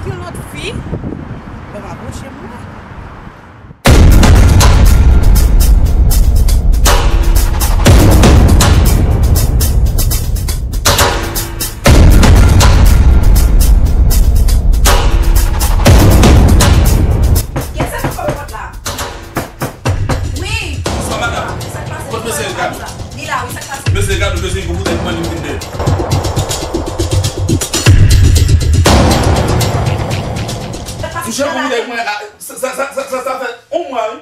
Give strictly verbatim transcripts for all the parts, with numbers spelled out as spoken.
Yon lòt fi, lè m apwoche m wè. Kiyès sa k frape pòt la? Wi. Bonswa, madanm. Sa k pase? Kot mesye Ricardo? Li la, wi, sa k pase? Mesye Ricardo bezwen yon boutèy pou mwen, li vin dèyè. Touche yon boutèy pou mwen, a, sa, sa, sa, sa, sa fè yon mwa, wi.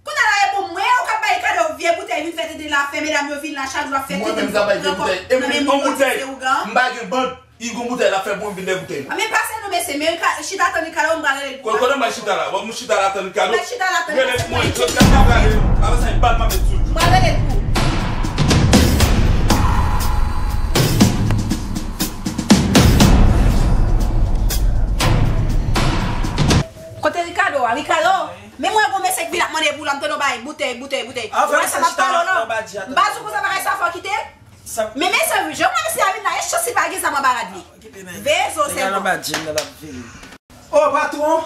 Kounye a la, e pou mwen, ou k ap bay kado vye boutèy vin fè tenten la, fè medam yo vin la, chak jou ap fè tenten. Mwen menm k ap bay vye boutèy. Epi yon boutèy, m pa gen band. Li gon boutèy l ap fè pou m vin de boutèy. A, men pase non, mesye, men ka-, chita tann Ricardo, m pral rele l pou ou. Kote m al chita la? Bon, m chita la tann Ricardo. Mèt chita la tann Ricardo. Rele pou mwen, jodi a m ap rele l. Apre sa, e bal m ap met sou l. M pral rele l pou ou. Kote Ricardo a? Ricardo, men mwen gon mesye k vin ap mande pou l, m tande w bay boutèy, boutèy, boutèy. Ou wè sa m ap pale w lan? M pa di w konsa bagay sa fò kite? Men mesye, jònn mesye a vin la, e chans li pa gen zam anba rad li. Veye zo, sèlman. O, patwon!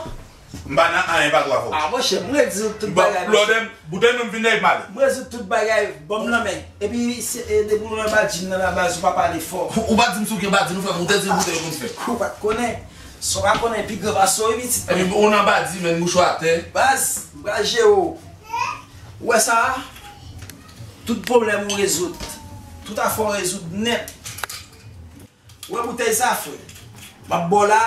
M pa nan anyen, patwon, avè w. A, monchè, mwen di w tout bagay, monchè. Blòdè m, boutèy menm vin nèg male. Mwen di w tout bagay, ban m nan men. Epi, se, e, depi w nan badjin nan la baz, ou pa pale fò. Ou pa di m si w gen badjin, ou fè m, ou te di l boutèy pou m fè. Ou pa t konnen. Si w pa konnen, pi gran pase w, wi, pitit. Epi, ou nan badjin, men mouchwa atè. Baz, m pral jere w. Ou wè sa a? Tout pwoblèm ou rezoud. Tout afè w rezoud nèt. Ou wè boutèy sa, frè? M ap ba w la,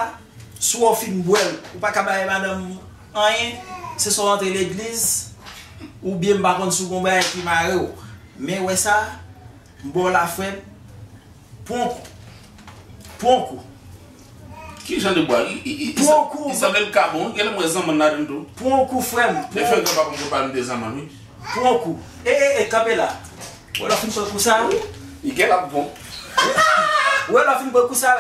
si w fin bwè l, ou pa ka bay madanm ou anyen, se swa w antre legliz, oubyen m pa konn si w gon bagay ki mare w. Men ou wè sa, m ba w la, frè m, pran yon kou. Pran yon kou. Ki jan de bwa? Li, li, li, li sanble l ka bon, wi. Genlè m wè zanmann ladan l tou. Pran yon kou, frè m. Defen granpapa m te pale m de zanmann, wi. Pran yon kou. E, e, e, kanpe la. Wè lè w fin pran kou sa a. Li genlè ap bon. Wè lè w fin pran kou sa a.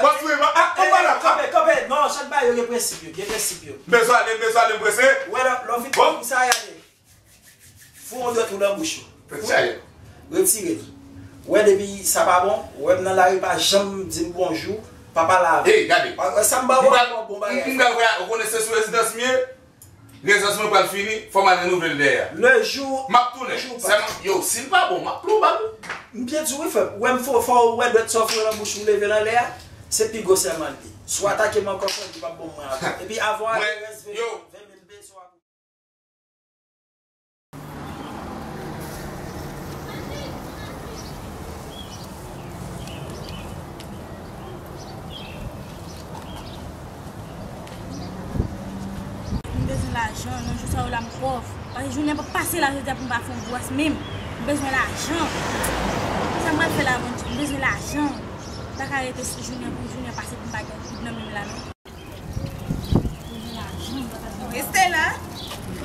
Kanpe, kanpe. Non, chak bagay yo gen prensip yo, gen prensip yo. M bezwen ale, m bezwen ale, m prese. Wè lè, lè w fin pran kou sa a, ale. Foure yon dwèt ou nan bouch ou. Retire l. Wè depi sa pa bon, wè m nan lari pa janm di m bonjou, pa pale avè m. Ey, gade. Wè sa m ba ou ankò bon bagay. M pral voye, ou konnen se sou rezidans m ye. Rezidans mwen pral fini, fò m al renouvle l dèyè. Le jou. M ap tounen. Sèlman, yo, si l pa bon, m ap pran yon bal. M byen di w wi, frè m. Wè m fò, fò w wè dwèt sa w foure nan bouch ou leve l anlè a, se pi gwo sèlman l ye. Si w atake m ankò, frè m, li p ap bon mwen avè w. Epi avan w ale, rès ven mil peso a pou M bezwen lajan, nan jou sa yo la m pòv. Paske jounen p ap pase la jodi a pou m pa fè yon bwès menm. M bezwen lajan. Sa m pral fè la avan, m bezwen lajan. M pa ka rete jounen pou jounen pase pou m pa gen yon goud nan men m la non. Estela,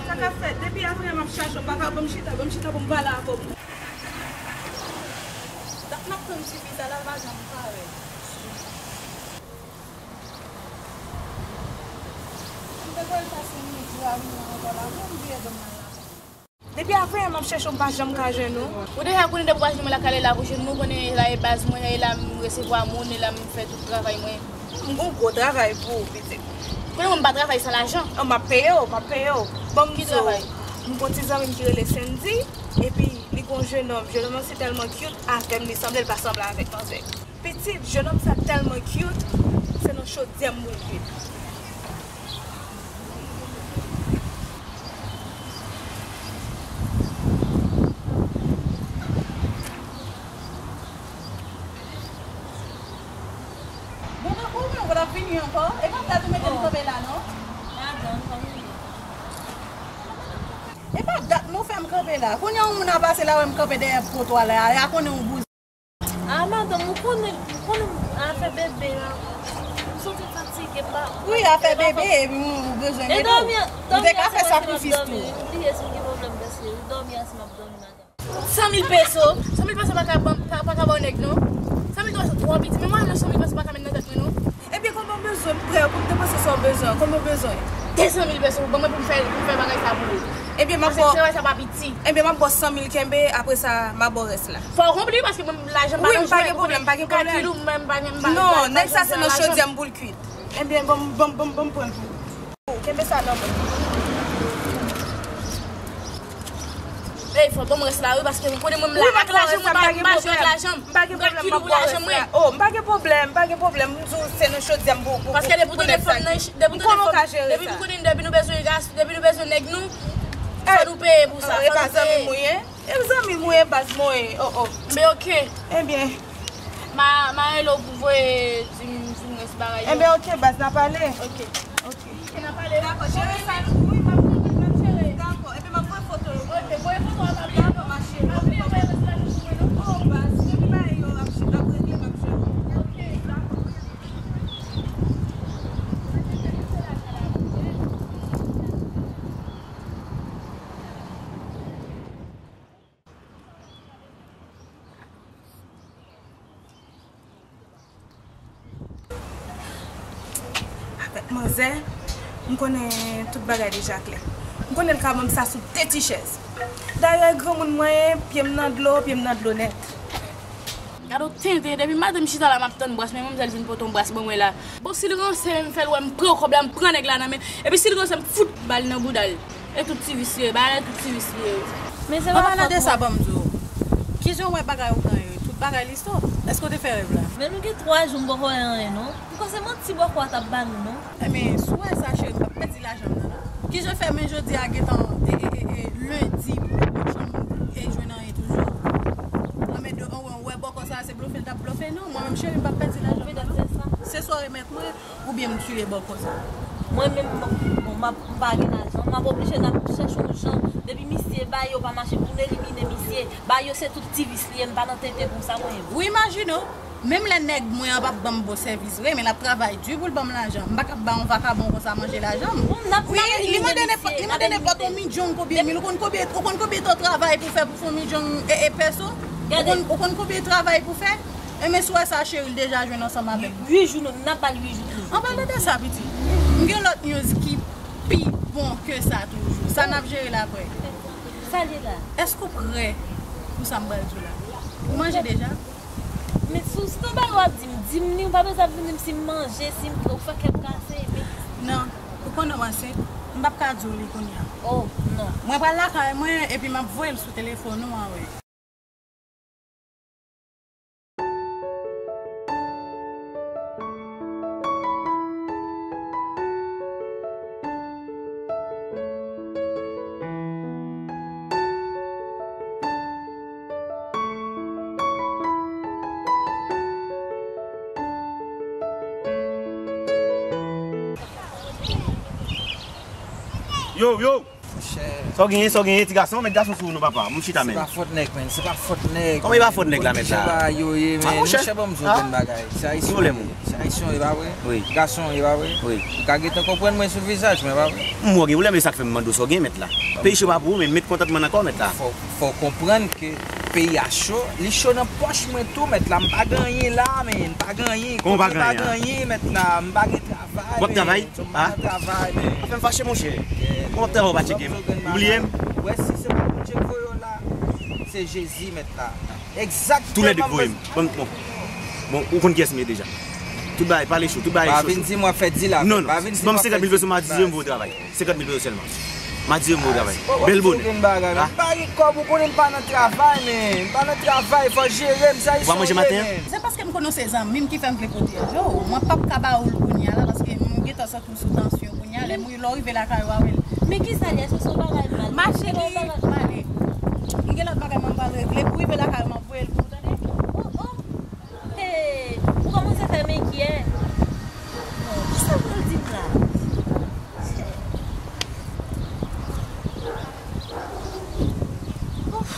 sa k ap fèt? Depi avan yè m ap chache w, pa ka ban m chita, ban m chita pou m pale avè w. Dat m ap tann tifi sa la, l pa janm parèt. M te kwè l pase midi a vini ankò la, men m bliye dòmi nan la. Depi avan yè m ap chèche w, m pa janm ka jwenn ou. Ou deja konnen depi w pa jwenn mwen lakay la pou jwenn mwen, ou konnen la e baz mwen, e la m resevwa moun, e la m fè tout travay mwen. M gon gwo travay pou ou, pitit. Konnen mwen m pa travay san lajan. An, m ap peye w, m ap peye w. Ban m di w, m gon ti zanmi m ki rele Sandy, epi li gon jenòm. Jenòm nan se tèlman cute avè m, li sanble l pa sanble avèk manzè. Pitit, jenòm sa tèlman cute, se nan chodyè m pou l kwit. Bon, tankou ou menm, w ap vini ankò? E pa dat ou mete m kanpe la, non? Madanm, kòman w ye? E pa dat nou fè m kanpe la. Kounye a, yon moun ap pase la, wè m kanpe dèyè pwotwa la, a konnen yon bouzen. Ah, madanm, ou konnen, ou konnen afè bebe la. M santi m fatige, m pa. Wi, afè bebe, epi ou, ou bezwen de dlo. Ou te ka fè sakrifis tou. M bliye si m gen pwoblèm, paske dòmi a si m ap dòmi, madanm. San mil peso, san mil peso pa ka ban, pa, pa ka ba w nèg, non. San mil peso twò piti, men mwen menm san mil peso pa ka met nan tèt mwen, non. Ebyen, kòman w bezwen, m prè pou m depanse sa w bezwen, kòman w bezwen? De san mil peso, ban mwen pou m fè, pou m fè bagay sa pou ou. Ebyen, m ap ba w. Paske travay sa pa piti. Ebyen, m ap ba w san mil kenbe, apre sa, m ap ba w rès la. Fò w konpli, paske mwen, lajan pa nan jwèt. Wi, m pa gen pwoblèm, m pa gen pwoblèm. Kalkil ou, mwen, m pa gen, m pa, non, nèg sa se nan chodyè m pou l kwit. Ebyen, ban m, ban m, ban m, ban m pran l pou ou. Kenbe sa nan men w. Ey, fò ban m rès la, wi, paske ou konnen mwen m la ak lajan, mwen pa, m pa jwe ak lajan m. M pa gen pwoblèm, m ap pran rès la. Oh, m pa gen pwoblèm, m pa gen pwoblèm. M di w se nan chodyè m pou, pou, pou, pou nèg sa. Paske depi w konnen fanm nan, depi w konnen, depi nou konnen, depi nou bezwen gason, depi nou bezwen nèg nou, fò nou peye pou sa, fò nou peye. E pa zanmi m ou ye? E zanmi m ou ye, baz, mwen ye. Oh, oh. Men oke. Ebyen. Ma, ma rele w pou voye di m, di m rès bagay yo. Ebyen, oke, baz, n a pale. Oke. Oke. N a pale. Dakò, jere sa. Wi, m ap, m ap jere. Dakò, epi m ap voye foto yo. Oke, voye foto a, m ap. Dakò, ma chérie. Oke, oke. Oh, baz, depi bagay yo ap, ap regle, m ap jere. Oke, dakò. Avèk manzè, m konnen tout bagay deja klè. M konnen l ka ban m sa sou de ti chèz. Dayè, granmoun mwen ye, pye m nan dlo, pye m nan dlo nèt. Gade w tenten, depi maten m chita la, m ap tann bras, men manmzèl vin pote yon bras ban mwen la. Bon, si l ranse, m fè l wè m pran kòb la, m pran nèg la nan men. Epi si l ranse, m fout ba l nan bouda l. E tout ti vis li ye, bagay la tout ti vis li ye. Men se pa fòt mwen. An palan de sa, ban m di w. Kijan w wè bagay ougan yo? Tout bagay li stop. Èske w te fè rèv la? Men nou gen twa jou m poko wè anyen non. M panse manti bòkò a t ap ba nou non. Ebyen, si w wè sa, cheri, m p ap pèdi lajan m nan non. Kijan fè men jodi a gentan, e, e, e, e, lendi, pou nou pran chanm e jwenn anyen toujou? Anmède yo, anwen, w wè bòkò sa, se blofe l t ap blofe nou. Mwen menm, cheri, m p ap pèdi lajan m nan non. Se swa remèt mwen, oubyen m tiye bòkò sa. Mwen menm, bon, m ap, m pa gen lajan, m ap oblije n ap chèche yon jan. Depi misye bay yo pa mache, pou n elimine misye. Bay yo se tout ti vis li ye, m pa nan tenten pou sa mwen menm. Ou imajine w, menm lè nèg mwen an p ap ban m bon sèvis vre, men l ap travay di pou l ban m lajan. M pa ka ba yon vakabon konsa manje lajan m. Wi, li mande nenpòt, li mande nenpòt yon midjong konbyen mil. Ou konn konbyen, ou konn konbyen tan w travay pou fè pou fè yon midjong e, e pèso? Ou konn, ou konn konbyen travay pou fè? Enben, si w wè sa, cheri, l deja jwenn ansanm avè m. Uit jou, nou, n ap ba l uit jou toujou. An palan de sa, pitit, m gen lòt news ki pi bon ke sa toujou. Sa n ap jere l apre. Sa l ye la? Èske w prè pou sa m pral di w la? Ou manje deja? Men si w, si w gen bagay w ap di m, di m li, ou pa bezwen ap vin di m si m manje, si m prè, ou fè kè m kase, men. Non, ou konnen w ansent, m p ap ka di w li kounye a. Oh, non. Mwen pral lakay mwen, epi m ap voye l sou telefòn ou a, wi. Yo, yo! Monchè. Sa w genyen, sa w genyen, ti gason, met gason sou ou non, papa. M chita, men. Se pa fòt nèg, men. Se pa fòt nèg. Kòman e pa fòt nèg la, met la? Monchè, ban m di w yon bagay. Se ayisyen, se ayisyen, e pa vre? Wi. Gason, e pa vre? Wi. Ou ka gentan konprann mwen sou vizaj mwen, e pa vre? M wè w gen pwoblèm, e sa k fè m mande w sa w gen, met la. Peyi cho pa pou ou, men met kontantman nan kò w, met la. Fò, fò w konprann ke peyi a cho, li cho nan pòch mwen tou, met la. M pa gen anyen la, men. M pa gen anyen. Kòman w pa gen anyen? M pa gen anyen, met la. M pa gen travay, men. W ap travay? Ah. Fè m fache, monchè. Ou ap travay, ou pa tcheke m. Ou bliye m? Wè, si se pa Bondye k voye w la, se Jezi, met la. Egzakteman. Tou lè de k voye m. Bon, bon. Bon, ou konn kiyès m ye deja. Tout bagay pale cho, tout bagay cho. Pa vin di m w ap fè di la. Non, non. Ban m senkant mil peso, m a di yo m voye w travay. Senkant mil peso sèlman. M a di yo m voye w travay. Bèl bonè. Ah. M pa gen kòb, ou konnen m pa nan travay, men. M pa nan travay, fò jere m, sa. Ou pa manje maten an? Se paske m konnen w se zanmi m ki fè m vle pwoteje w. Mwen p ap ka ba ou l kounye a la, paske m gentan santi m sou tansyon kounye a. Lè m, lè w rive lakay ou a, w ap wè l. Men kisa l ye? Èske se yon bagay mal? Mache li, m ale. M gen lòt bagay mwen m pral regle. Pou rive lakay ou, m ap voye l pou ou, tande? Oh, oh. Hey, ou kòmanse fè m enkyè. Bon, kisa l pral di m la? Ouf.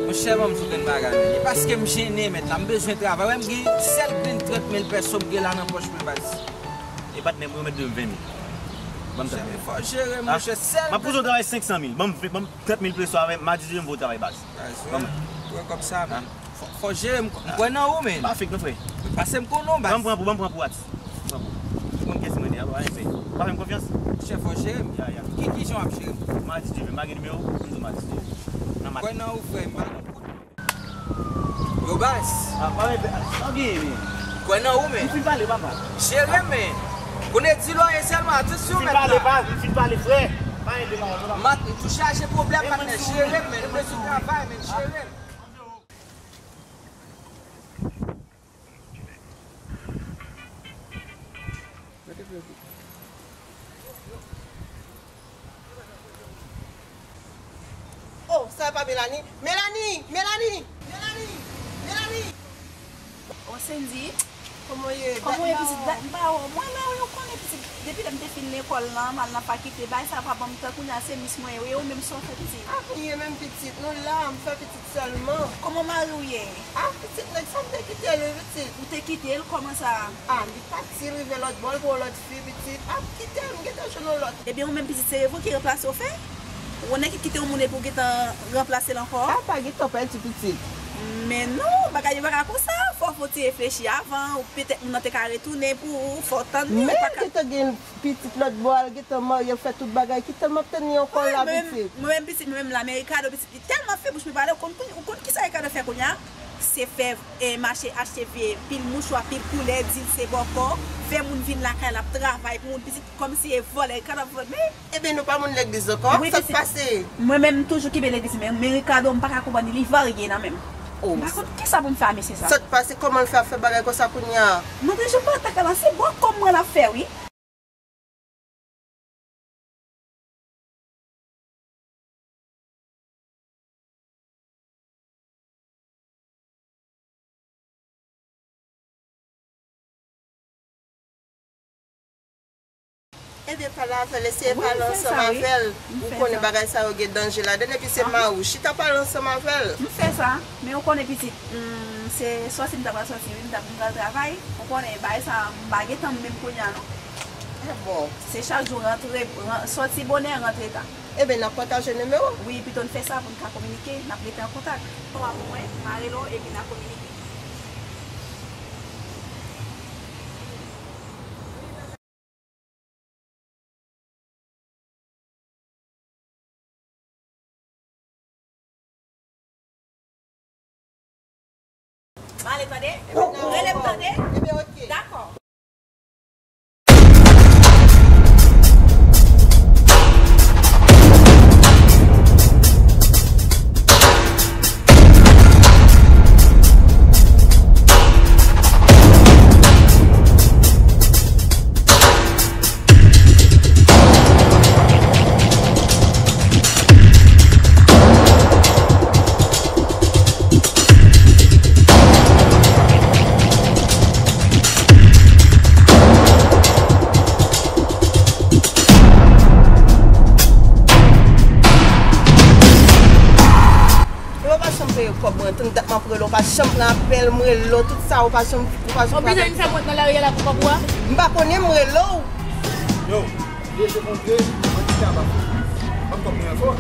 Monchè, ban m di w grenn bagay, men. E paske m jennen, mèt la. M bezwen travay. Wè, m gen sèl grenn trant mil pèso m gen la nan pòch mwen, baz. E patnè m, remèt de m ven mil. Ban m trant mil. Fò jere, monchè, sèl. M ap poze yon travay senk san mil. Ban m, ban m trant mil peso avè m, madi diven m voye travay baz. Ban mwen. Wè kòb sa, men. Fò, fò jere, m, m kwè nan ou, men. Pa fake non, frè. Paske m konnen w, baz. Ban m pran pou, ban m pran pou at. Pran pou. Ou konn kiyès mwen ye, a, pa fè m konfyans. Chèf, fò jere m. Ya, ya. Ki, ki jan w ap jere m? Madi diven, m pa gen nimewo, m di w madi diven. Nan mat. M kwè nan ou, frè, m pa nan kout. Yo, baz. A, pa men, sa w genyen, men? Kwè nan ou, men. M fin pale, papa. Jere, men. Konnen di lòyè sèlman, atansyon, mèt la. M fin pale, pa, m fin pale, frè. Pa ede pawòl, papa. Mat, m tou chaje pwoblèm, patnè. Jere, men. M bezwen travay, men. Jere. Oh, sa e pa Melanie? Melanie! Melanie! Melanie! Melanie! Oh, Sendy. Kòman w ye? Kòman w ye, pitit? Dat m pa wè w. Mwen la, wi, ou konnen, pitit. Depi lè m te fin lekòl lan, m al nan fakilte, bagay sa pa ban m tan. Kounye a se mis mwen ye, wi. Ou menm, sa w fè, pitit? Ah, m ye menm, pitit. Nou la, m fè pitit sèlman. Kòman mari w ye? Ah, pitit, nèg sa, m te kite l, wi, pitit. Ou te kite l? Kòman sa? Ah, li pati, l rive lòt bò, l pran yon lòt fi, pitit. Ah, m kite l, m gentan jwenn yon lòt. Ebyen, ou menm, pitit, se revo ki ranplase w fè? Ou wè nèg ki kite yon moun epi w gentan ranplase l ankò? Ah, pa gentan pèdi, pitit. Men non, bagay yo pa ka konsa. Fò w fè yon ti reflechi avan, ou petèt moun nan te ka retounen pou ou, fò w tann li, ou pa ka. Men l gentan gen pitit lòt bò a, l gentan marye, l fè tout bagay. Kite l, m ap tann li ankò la, pitit. Mwen menm, pitit, mwen menm la, men Ricardo, pitit, li tèlman fè bouch mwen pale, ou konn, ou konn kisa Ricardo fè kounye a? Se fè, eh, mache achte vye pil mouchwa, pil koulè, di l se bòkò, fè moun vin lakay l ap travay pou moun, pitit, kòmsi e vòlè, Ricardo ap vòlè. Men Ebyen, nou pa moun legliz ankò? Sa k pase? Mwen menm, m toujou kenbe legliz, men, men Ricardo, m pa ka konprann li, li varye nan men m. M pa konn kisa pou m fè a mesye sa. Sa k pase? Kòman l fè ap fè bagay konsa kounye a? Mwen toujou pa ta ka lanse bò kò m mwen l ap fè, wi. Ebyen, pale avè l, eseye pale ansanm avè l. Ou konnen bagay sa yo gen danje ladan l, epi se mari w. Chita pale ansanm avè l. M fè sa, men ou konnen pitit, hmm, se sòti m ta pral sòti, wi, m ta, m pral travay. Ou konnen bagay sa, m pa gen tan menm kounye a, non. Ah bon. Se chak jou rantre, ran-, sòti bonè, rantre ta. Ebyen, n ap pataje nimewo. Wi, pito n fè sa pou n ka kominike, n ap rete an kontak. Ou a pou mwen, m a rele w epi n a kominike. M ale tande? Rele m tande? Ebyen, oke. Dakò. Yo pa janm peye kòb mwen, tann dat m ap rele w, pa janm pran apèl, m rele w, tout sa, ou pa janm, ou pa janm pran apèl. Ou bezwen vin fè m rent nan lari a la pou kòb ou a? M pa konnen, m rele w. Yo, deje kontre, antika pa fè. Ban m kòb mwen ankò.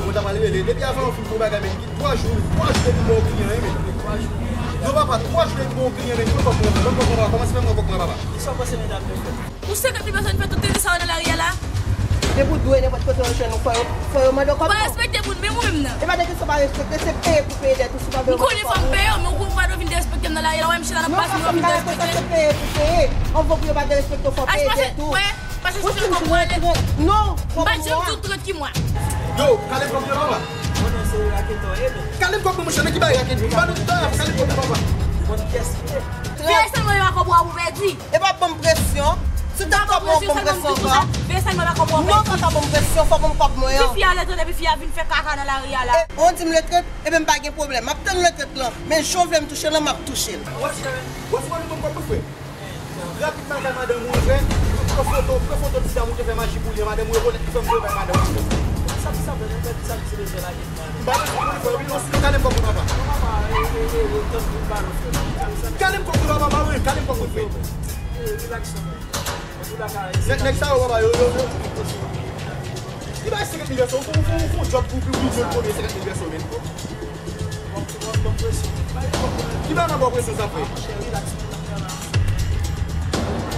Mwen ta pral rele, depi avan yon fim pou bagay, men ki twa jou, twa jou depi mwen yon kliyan, men. Twa jou. Non, papa, twa jou depi mwen yon kliyan, men, ban m kòb mwen ankò, ban m kòb mwen, papa, kòmanse fè mwen kòb mwen, papa. Kisa w panse medam yo fè? Pou senkant mil pèsòn fè tout tenten sa yo nan lari a la? Depi w dwe nenpòt kote yo jwenn ou, fò yo, fò yo mande w kòb tou. Ou pa respekte moun, menm ou menm nan. E pa de kesyon pa respekte, se peye pou peye dèt ou, si w pa vle. M konnen fò m peye w, men ou konn pa dwe vin derespekte m nan lari a la, w wè m chita nan plas mwen, w vin derespekte m. Non, pa fè m bagay konsa, se peye pou peye. Anvan pou yo pa derespekte w, fò w peye dèt ou. Wè, pase sou kòb mwen ale. Non, kòb mwen. M pa janm di w trant ki mwa. Yo, kale kòb mwen, papa. Kale kòb mwen, monchè, men ki bagay raketè. Ou pa nou di dòyè, kale kòb mwen, papa. Veye sèlman yo a kòb ou a pou pèdi. E pa ban m presyon. Si w ta kòb mwen, ban m presyon ankò. Non, pa ta ban m presyon, fò ban m kòb mwen an. Di fi a lè trant epi fi a vin fè kaka nan lari a la. E, ou di m lè trant, ebyen m pa gen pwoblèm. M ap tann lè trant lan. Men jan w vle m touche l lan, m ap touche l. Wè si, wè si w ban m kòb mwen, frè. Rapidman kay madanm ou an, frè. Pran foto, pran foto ti dam ou te fè maji pou li an, madanm ou rekonèt ki fè m travay madanm ou, frè. Sa ki sa fè, sa ki se bezwen lage. M pa bezwen pou li, frè, wi, non, sinon kale m kòb mwen, papa. Kale m kòb mwen, papa, m pa bezwen, kale m kòb mwen, frè. Nèg, nèg sa yo, papa, yo, yo, yo. Ki bay senkant mil vèso, ou fè, ou fè, ou fè yon djòb pou, pou, pou, pou, pou senkant mil vèso, men. Ki bay nan bon presyon sa, frè?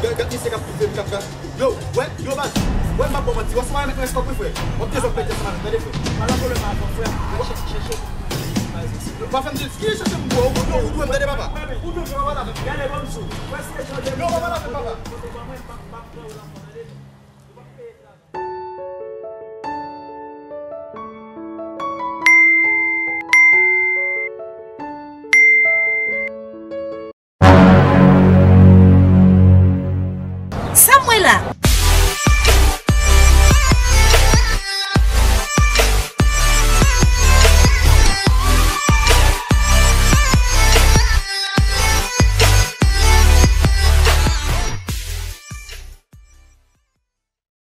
Gad, gad, misye k ap toufe m, k ap, k ap. Yo, wè, yo, baz. Wè, m pa ba w manti. Wè, se pa met mwen stòp, wi, frè. W ap dezòd pèdi ansanm avè m, tande, frè. Pa gen pwoblèm avè w, frè. Mwen chèche, chèche moun pou m, baz. Pa fè m di, ki chèche moun pou ou? Ou, ou, ou dwe m tande, papa. Ou dwe fè, papa, la. Gade, ban m sou. Wè, se yo, papa, la, papa.